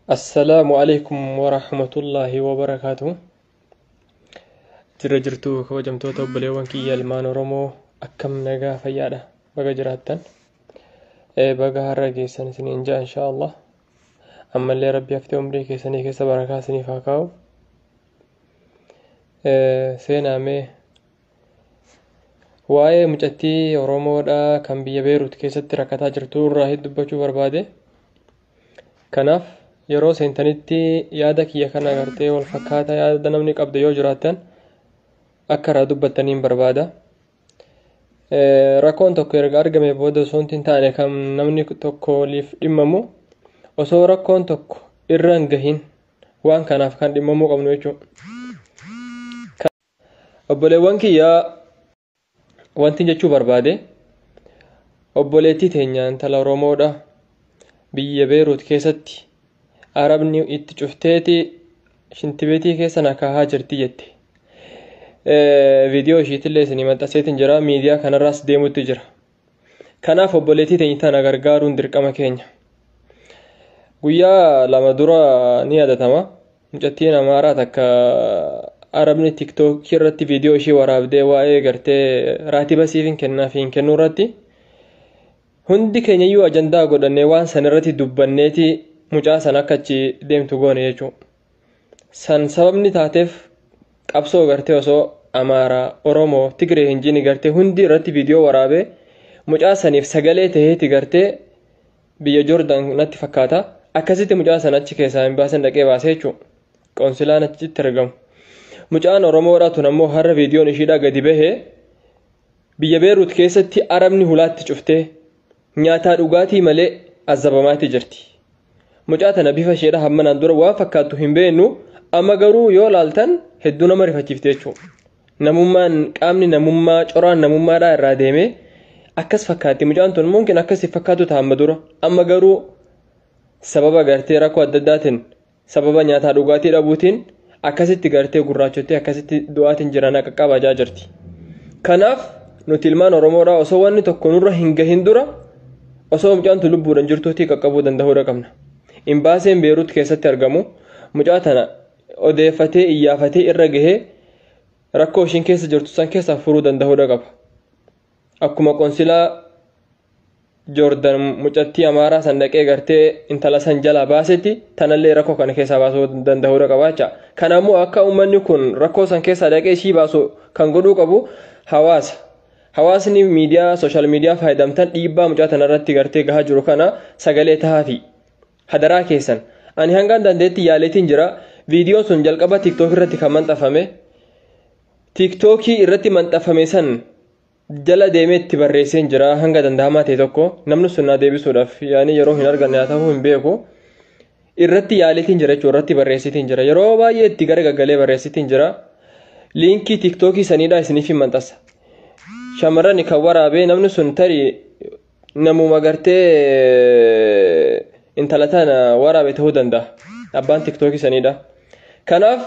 Assalaamu alaikum warahmatullaahi wabarakaatuh. Jirra jirtuu kabajamtoota obboleewwan kiyya ilmaan Oromoo, akkam nagaa fayyaadha? Baga jiraattan, baga har'a geessan isiniin ja'a. Inshaa Allah ammallee rabbi haftee umrii keessanii keessa barakaa isiniif haa kaa'u. Seenaa mee waa'ee mucattii Oromoodha kan biyya Beerut keessatti rakkataa jirtu irraa dubbachuu barbaade. Kanaaf yeroo seentanitti yaada kiyya kana agartee wal fakkaataa yaada namni qabde yoo jiraattan akka irraa dubbattaniin barbaada. Rakkoon tokko erga argame booda osoo hin taane, kan namni tokko waliif dhimmamu osoo rakkoon tokko irra hin gahin waan kanaaf kan dhimmamuu qabnu jechuudha. Obboleewwan kiyyaa, wanti jechuu barbaade, obboleettii teenya intala Oromoodha biyya Beeruut keessatti Arabni itti cufteeti shintibeetii keessa na kaahaa jirti jette. Viidiyoo ishiitillee isinii maxxanseetiin jira, miidiyaa kanarraas deemutti jira. Kanaaf obboleettii teenya tana gargaaruun dirqama keenya. Guyyaa 2 dura ni yaadatama. Mucattiin Amaaraa takka Arabni TikTokii irratti viidiyoo ishii waraabdee waa'ee gartee raatiba siif hin kennaa fi hin kennuu irratti hundi keenyayyuu ajandaa godhannee waan san irratti dubbanneeti mucaa san akka achi deemtu goone jechuudha. San sababni taateef qabsoo gartee osoo Amaaraa, Oromoo, Tigree hin jini gartee hundi irratti viidiyoo waraabee mucaa saniif sagalee taheeti gartee biyya Joordaan natti fakkaata. Akkasitti mucaa sana achi keessaa hin baasan dhaqee baasee jechuudha. Qoonsilaan achitti argamu. Mucaan Oromoodhaa tun ammoo har'a viidiyoon ishiidhaa gadi bahee biyya Beeruut keessatti Arabni hulaatti cuftee nyaataa dhugaatii malee azabamaatti jirti. Mucaa tana bifa isheedha hammanaan dura waan fakkaattu hin beeknu, amma garuu yoo laaltan hedduu nama rifachiifte jechuudha. Namummaan, qaamni namummaa, coraan namummaadhaa irraa deemee akkas fakkaatti. Mucaan tun mumkin akkas fakkaatu ta'a amma dura. Amma garuu sababa gartee rakkoo adda addaatiin, sababa nyaataa dhugaatii dhabuutiin akkasitti gartee gurraachottee akkasitti du'aatiin jiran qaqqabajaa jirti. Kanaaf nuti ilmaan Oromoodhaa osoo wanni tokko nurra hin gahin dura, osoo mucaan tun lubbuudhaan jirtuutii qaqqabuu danda'uudha qabna. Imbaaseen Beeruut keessatti argamu mucaa tana odeeffatee iyyaafatee irra gahee rakkoo ishiin keessa jirtu san keessaa furuu danda'uudha qaba. Akkuma qoonsilaa Joordan mucattii Amaaraa san dhaqee gartee intala san jalaa baasetti, tanallee rakkoo kana keessaa baasuu danda'uudha qaba jecha. Kanaammoo akka uummanni kun rakkoo san keessaa dhaqee ishii baasu kan godhuu qabu hawaasa. Hawaasni miidiyaa social media fayyadamtan dhiibbaa mucaa tanarratti gartee gahaa jiru kana sagalee tahaafi. Hadaraa keessan. Ani hangaan dandeetti yaaleetiin jira. Viidiyoon sun jalqaba TikTok irratti kan maxxanfame. TikTokii irratti maxxanfame san jala deemee itti barreesseen jira hanga danda'amaa ta'e tokko. Namni sun naa deebisuudhaaf yaani yeroo hin arganne haa ta'uu hin beeku. Irratti yaaleetiin jira jechuudha, irratti barreessitiin jira. Yeroo baay'ee itti gara gaggalee barreessitiin jira. Liinkii TikTokii saniidhaa isiniif hin maxxansa. Shamarran kan waraabee namni sun tarii namuma gartee intala tana waraabe ta'uu danda'a. Abbaan TikTokii saniidha. Kanaaf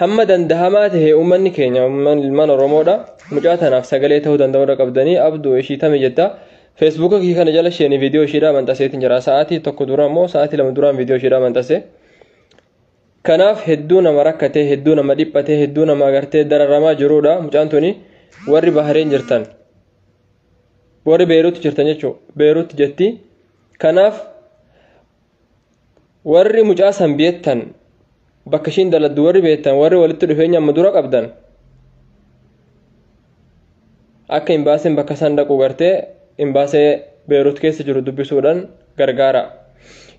hamma dandahamaa ta'e uummanni keenya, uummanni ilmaan Oromoodha, mucaa tanaaf sagalee ta'uu danda'uudha qabdanii. Abduu ishii tami jetta. Feesbuuka kii kana jala isheen viidiyoo ishiidhaa maxxanseetiin jira. Sa'aatii 1 dura immoo sa'aatii 2 duraan viidiyoo ishiidhaa maxxanse. Kanaaf hedduu nama rakkatee, hedduu nama dhiphatee, hedduu nama agartee dararamaa jirudha. Mucaan tuni warri Bahareen jirtan, warri Beeruutti jirtan jechuudha. Beeruutti jetti. Kanaaf warri mucaa san beektan, bakka ishiin daladdu warri beektan, warri walitti dhufeenya amma dura qabdan, akka imbaaseen bakka san dhaqu gartee imbaasee Beeruut keessa jiru dubbisuudhaan gargaara.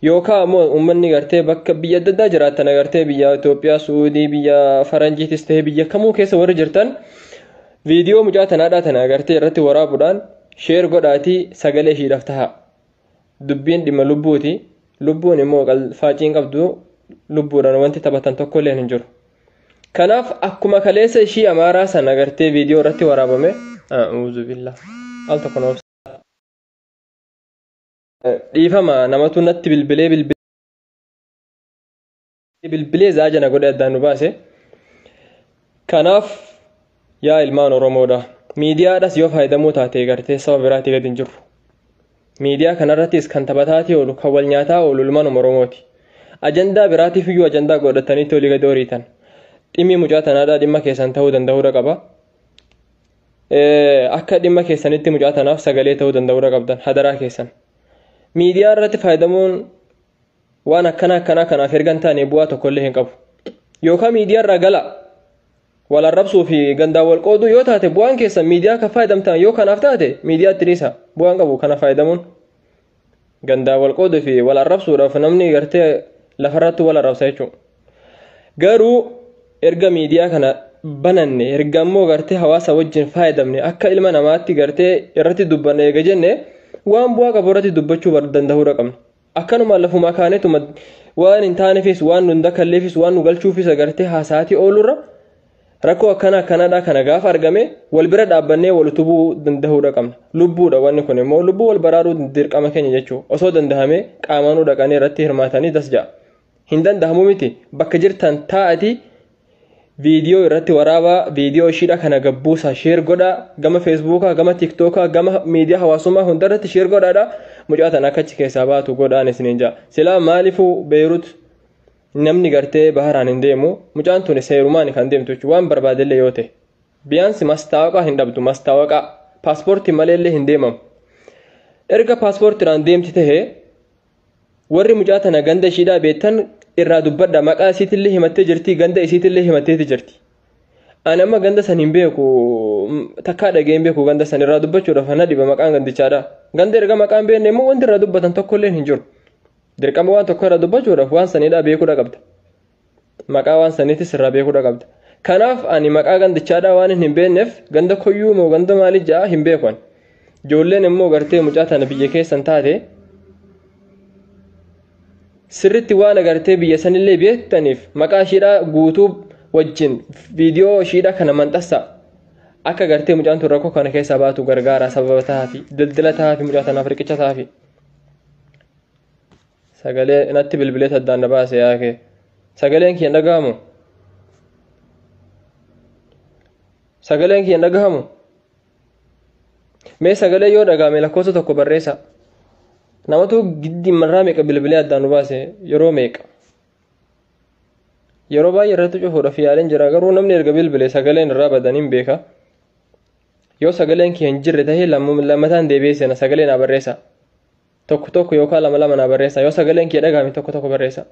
Yookaan ammoo uummanni gartee bakka biyya adda addaa jiraattan agartee biyya Itoophiyaa, Suudii, biyya Faranjiitis ta'ee biyya kamuu keessa warri jirtan viidiyoo mucaa tanaadhaa tana agartee irratti waraabuudhaan share godhaatii sagalee ishiidhaaf taha. Dubbiin dhimma lubbuuti. Lubbuun immoo faaciin qabdu, lubbuudhaan wanti taphatan tokko illee hin jiru. Kanaaf akkuma kaleessa ishii Amaaraa sana agartee viidiyoo irratti waraabame, a'uuzu billah, al tokko na dhiifama, namatu natti bilbilee bilbilee zaajana godhe addaan nu baase. Kanaaf yaa ilmaan Oromoodha, miidiyaadhas yoo fayyadamuu taate gartee saba biraatii gadi hin jirru. Miidiyaa kanarrattis kan taphataatii oolu, kan wal nyaataa oolu ilmaanuma Oromooti. Ajandaa biraatiif iyyuu ajandaa godhataniitti olii gadi horiitan. Dhimmi mucaa tanaadhaa dhimma keessan ta'uu danda'uudha qaba. Akka dhimma keessanitti mucaa tanaaf sagalee ta'uu danda'uudha qabdan hadaraa keessan. Miidiyaa irratti fayyadamuun waan akkana akkanaa kanaaf erga hin taane bu'aa tokkollee hin qabu. Yookaan miidiyaa irraa gala wal arrabsuu fi gandaan wal qooduu yoo taate bu'aan keessan miidiyaa kan fayyadamtan yoo kanaaf taate miidiyaatti dhiisa bu'aan qabu kana fayyadamuun. Gandaan wal qooduu fi wal arrabsuudhaaf namni gartee lafarratti wal arrabsa jechuudha. Garuu erga miidiyaa kana bananne erga immoo gartee hawaasa wajjin fayyadamne akka ilma namaatti gartee irratti dubbanne eega jenne waan bu'aa qabu irratti dubbachuu danda'uudha qabna. Akkanuma lafumaa kaaneetuma waan hin taaneefis waan nu hin dakalleefis waan nu galchuufis agartee haasa'aatii oolurra rakkoo akkana akkanaadha kana gaafa argame wal bira dhaabbannee wal utubuu danda'uudha qabna. Lubbuudha wanni kun immoo lubbuu wal baraaruu dirqama keenya jechuudha. Osoo danda'ame qaamanuu dhaqanii irratti hirmaatanii das ja'a. Hin danda'amu miti bakka jirtan taa'atii viidiyoo irratti waraabaa viidiyoo ishiidha kana gabbuusaa sheer godhaa gama feesbuukaa gama tiktookaa gama miidiyaa hawaasummaa hundarratti sheer godhaadha mucaa tana akka achi keessaa baatu godhaan isiniin ja'a. Silaa maaliifuu Beerut namni gartee baharaan hin deemu mucaan tuni seerumaan kan deemtu jechuudha waan barbaadellee yoo ta'e. Biyaansi mastaawaqaa hin dhabdu mastaawaqaa paaspoortii maleellee hin deemamu. Erga paaspoortiidhaan deemti tahee warri mucaa tana ganda ishiidhaa beektan irraa dubbadha maqaa isiitillee himattee jirti ganda isiitillee himatteeti jirti. Ani amma ganda san hin beeku takkaa dhagee hin beeku ganda san irraa dubbachuudhaaf na dhiba maqaan gandichaadha. Ganda erga maqaan beekne immoo wanti irraa dubbatan tokkollee hin jiru. Dirqama waan tokko irraa dubbachuudhaaf waan sanidhaa beekuudha qabda. Maqaa waan saniitis irraa beekuudha qabda. Kanaaf ani maqaa gandichaadhaa waan hin beekneef ganda koyyuu moo ganda maalii ja'a hin beeku ani. Ijoolleen immoo gartee mucaa tana biyya keessan taate sirritti waan agartee biyya sanillee beektaniif maqaa ishiidhaa guutuu wajjin viidiyoo ishiidhaa kana maxxansa. Akka gartee mucaan tun rakkoo kana keessaa baatu gargaara sababa tahaafi dildila tahaafi mucaa tanaaf riqicha tahaafi. Sagalee natti bilbilee addaan na baase yaake. Sagaleen kiyya hin dhagahamu. Sagaleen kiyya hin dhagahamu. Mee sagalee yoo dhagahame lakkoofsa tokko barreessa. Namatu giddi marraa meeqa bilbilee addaan nu baase yeroo meeqa. Yeroo baay'ee irratti cufuudhaaf yaaleen jira garuu namni erga bilbilee sagaleen irraa badan hin beeka. Yoo sagaleen kiyya hin jirre tahee lammataan deebi'ee seena sagalee naa barreessa. Tokko tokko yookaan lama lama naa barreessa. Yoo sagaleen kiyya dhagahame tokko tokko barreessa.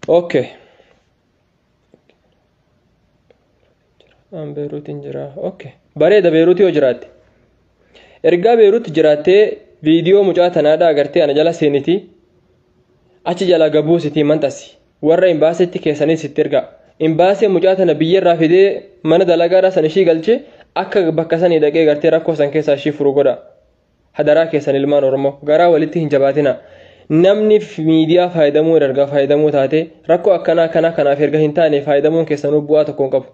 Okay. An Beeruutiin jira. Okay. Bareeda Beeruutii yoo jiraatte. Ergaa Beeruutti jiraattee viidiyoo mucaa tanaadhaa agartee ana jala seeniti achi jala gabuusitii maxxansi. Warra imbaasetti keessanis itti ergaa. Imbaasee mucaa tana biyyarraa fidee mana dalagaadhaa san ishii galchee akka bakka sanii dhaqee gartee rakkoo san keessaa ishii furu godha. Hadaraa keessan ilmaan Oromoo garaa walitti hin jabaatina. Namni miidiyaa fayyadamuu erga fayyadamuu taate rakkoo akkanaa akkanaa kanaaf erga hin taane fayyadamuun keessanuu bu'aa tokko hin qabu.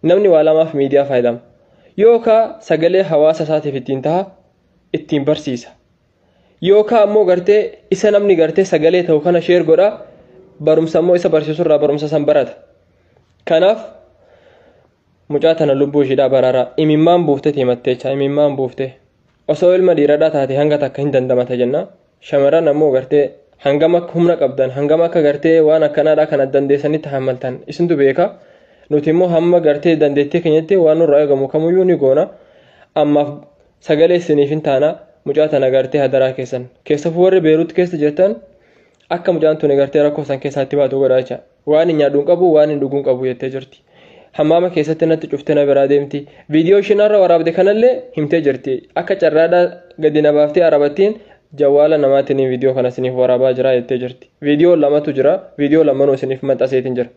Namni waa lamaaf miidiyaa fayyadama. Yookaan sagalee hawaasa isaatiif ittiin taha ittiin barsiisa. Yookaan ammoo gartee isa namni gartee sagalee ta'u kana sheer godha barumsa immoo isa barsiisurraa barumsa san barata. Kanaaf mucaa tana lubbuu ishiidhaa baraaraa imimmaan buuftee himattee jecha imimmaan buuftee osoo ilma dhiiradhaa taate hanga takka hin dandamata jenna. Shamarran ammoo gartee hangam akka humna qabdan hangam akka gartee waan akkanaadhaa kana dandeessanitti hammaltan isintu beeka. Nuti immoo hamma gartee dandeettii keenyatti waan nurraa eegamu kamiyyuu ni goona. Ammaaf sagalee isiniif hin taana mucaa tana gartee hadaraa keessan. Keessafuu warri Beeruut keessa jirtan akka mucaan tuni gartee rakkoo san keessaatti baatu godhaa jecha. Waan hin nyaadhu hin qabu waan hin dhuguu hin qabu jettee jirti. Hammaama keessatti natti cuftee na biraa deemti. Viidiyoo isheen har'a waraabde kanallee himtee jirti. Akka carraadhaa gadi na baaftee arabattiin jawwaala namaatiin viidiyoo kana isiniif waraabaa jira jettee jirti. Viidiyoo lamatu jira. Viidiyoo lamanuu isiniif maxxanseetiin jira.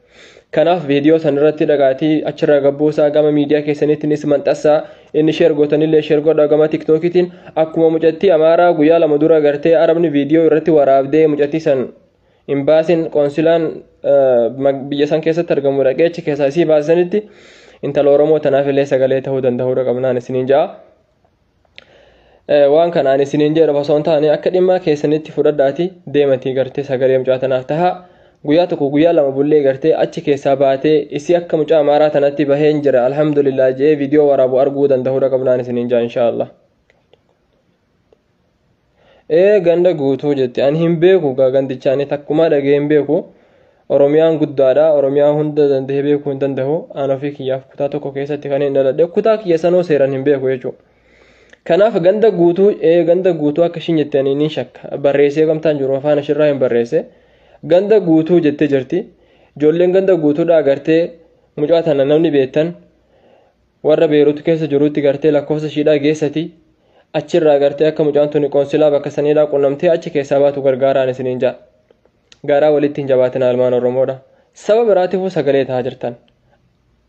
Kanaaf viidiyoo san irratti dhaqaatii achirraa gabbuusaa gama miidiyaa keessaniittinis maxxansaa inni sheer gootanillee sheer godhaa gama tiktookiitiin akkuma mucattii amaaraa guyyaa lama dura gartee arabni viidiyoo irratti waraabdee mucattii san imbaasiin qoonsilaan biyya san keessatti argamu dhaqee achi keessaa isii baasanitti intala Oromoo tanaaf illee sagalee ta'uu danda'uudha qabnaan isiniin ja'a. Waan kanaan isiniin jedhu osoo hin taane akka dhimma keessanitti fudhadhaati deematii gartee sagalee mucaa tanaaf tahaa. Guyyaa tokko guyyaa lama bullee gartee achi keessaa baatee isii akka mucaa amaaraa tanatti baheen jira alhamdulillah jedhee viidiyoo waraabu arguu danda'uudha qabnaan isiniin ja'a inshaallah. Ee, ganda guutuu jetti. Ani hin beeku gaa gandicha, ani takkumaa dhagee hin beeku. Oromiyaan guddaadha. Oromiyaa hunda dandahee beekuu hin danda'u. An ofii kiyyaaf kutaa tokko keessatti kan hin dhaladhe, kutaa kiyya sanoo seeraan hin beeku jechuudha. Kanaaf ganda guutuu, ee, ganda guutuu akka ishiin jette ani ni shakka. Barreessee gamtaan jiru afaan ishirraa hin barreesse. Ganda guutuu jettee jirti. Ijoolleen ganda guutuudhaa gartee mucaa tana namni beektan warra Beerut keessa jirutti gartee lakkoofsa ishiidhaa geessati. Achirraa gartee akka mucaan tuni qoonsilaa bakka saniidhaa qunnamtee achi keessaa baatu gargaaraan isiniin ja'a. Garaa walitti hin jabaatin, almaan Oromoodha. Saba biraatiifuu sagalee ta'aa jirtan.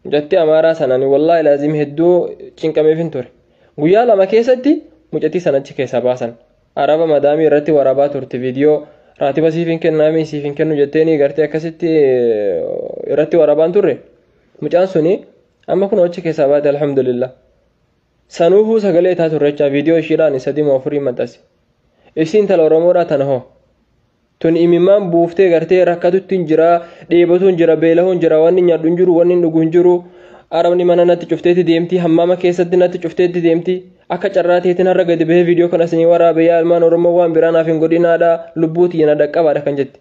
Mucattii Amaaraa sanaan wallaahi laazim hedduu cinqameef hin ture. Guyyaa 2 keessatti mucattii sana achi keessaa baasan. Araba madaamii irratti waraabaa turte viidiyoo, raatiba siif hin kennaamii siif hin kennu jetteeni gartee akkasitti irratti waraabaan turre. Mucaan suni amma kun achi keessaa baate, alhamdulillah. Sanuufuu sagalee isaa turre jecha viidiyoo ishiidhaan 3 moo 4 maxxanse. Isiin intala Oromoodhaa tana hoo? Tun imimmaan buuftee gartee rakkatutti hin jira, dheebotu hin jira, beela'uu hin jira, wanni nyaadhu hin jiru, wanni hin dhugu hin jiru. Arabni mana natti cufteetti deemti, hammaama keessatti natti cufteetti deemti. Akka carraa ta'eetiin har'a gadi bahee viidiyoo kana isinii waraabe, yaa ilmaan Oromoo, waan biraa naaf hin godhinaadha, lubbuu tiyya na dhaqqabaadha kan jetti.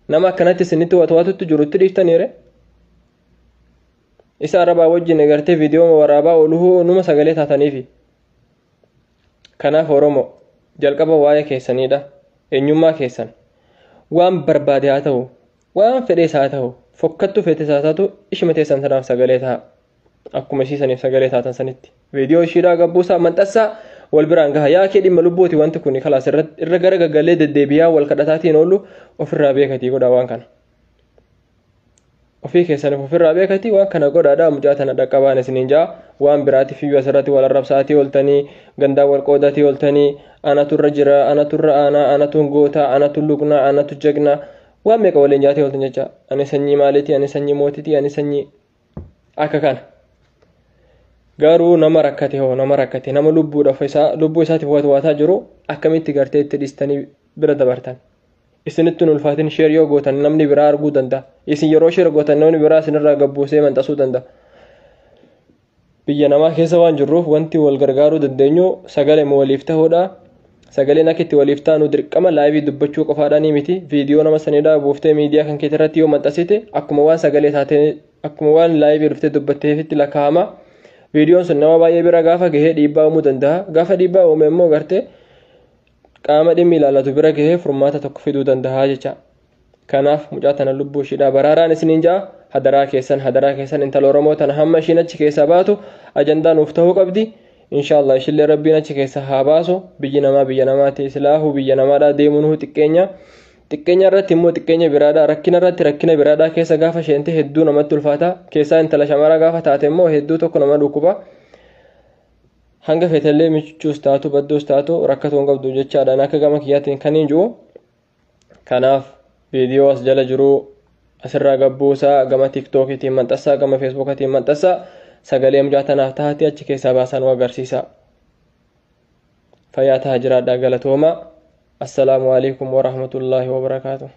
Nama akkanatti isinitti watwaatutti jirutti dhiiftaniire. Isa arabaa wajjin gartee viidiyoo waraabaa ooluhuu numa sagalee taataniifi. Kanaaf Oromoo, jalqaba waa'ee keessaniidha. Eenyummaa keessan. Waan barbaade haa ta'u, waan fedhees haa ta'u, fokkattuu feetes haa taatu, ishuma teessan tanaaf sagalee ta'a. Akkuma ishii saniif sagalee taatan sanitti. Viidiyoo ishiidhaa gabbuusaa maxxansaa, wal biraan gaha. Yaa kee, dhimma lubbuuti wanti kun, kalaas irra gara gaggalee deddeebi'aa wal kadhataatiin oolu ofirraa beekatii godhaa waan kana. Ofii keessaniif ofirraa beekatii waan kana godhaadhaa, mucaa tana dhaqqabaan isiniin ja'a. Waan biraatiif iyyuu asirratti wal arrabsaatii ooltanii, gandaa wal qoodatii ooltanii, anatu irra jira, anatu irra aanaa, anatu goota, anatu lugnaa, anatu jagna, waan meeqa waliin jaatee ooltan jecha. Ani sanyii maaliiti, ani sanyii mootiiti, ani sanyii akka kana. Garuu nama rakkate hoo? Nama rakkate, nama lubbuudhaaf isaa lubbuu isaatiif watwaataa jiru akkamitti gartee itti dhiistanii bira dabartan? Isinitti hin ulfaatin, share yoo gootan namni biraa arguu danda'a. Isin yeroo share gootan namni biraa isinirraa gabbuusee maxxansuu danda'a. Biyya namaa keessa waan jirruuf wanti wal gargaaruu dandeenyu sagalee waliif ta'uudha. Sagaleen akka itti waliif taanu dirqama live dubbachuu qofaadhaanii miti. Viidiyoo nama sanidhaa buuftee miidiyaa kan keetii irratti yoo maxxansite akkuma waan sagalee taatee, akkuma waan live dhuftee dubbatteefitti lakkaa'ama. Viidiyoon sun nama baay'ee bira gaafa gahee dhiibbaa uumuu danda'a. Gaafa dhiibbaa uume immoo gartee qaama dhimmi ilaallatu bira gahee furmaata tokko fiduu danda'a jecha. Kanaaf mucaa tana lubbuu ishiidhaa baraaraan isiniin ja'a. Hadaraa keessan, hadaraa keessan, intala Oromoo tana hamma ishiin achi keessaa baatu ajandaa nuuf ta'uu qabdi. Inshaallah ishillee Rabbiin achi keessa haa baasu. Biyyi namaa biyya namaati. Islaahuu biyya namaadhaa deemuun huu xiqqeenya. Xiqqeenya irratti immoo xiqqeenya biraadhaa, rakkina irratti rakkina biraadhaa keessa gaafa sheente hedduu namatti ulfaata. Keessaa intala shamaraa gaafa taate immoo hedduu tokko nama dhukkuba. Hanga feetallee michuus taatu badduus taatu rakkatuu hin qabdu jechaadhaan akka gama kiyyaatiin kan hin jiru. Kanaaf viidiyoo as jala jiru asirraa gabbuusaa, gama TikTokiitiin maxxansaa, gama Facebookiitiin maxxansaa, sagalee mucaa tanaaf taate achi keessaa baasaa nu agarsiisa. Fayyaa tahaa, jiraadhaa, galatoomaa. Assalaamu alaikum warahmatullaahi wabarakaatuh.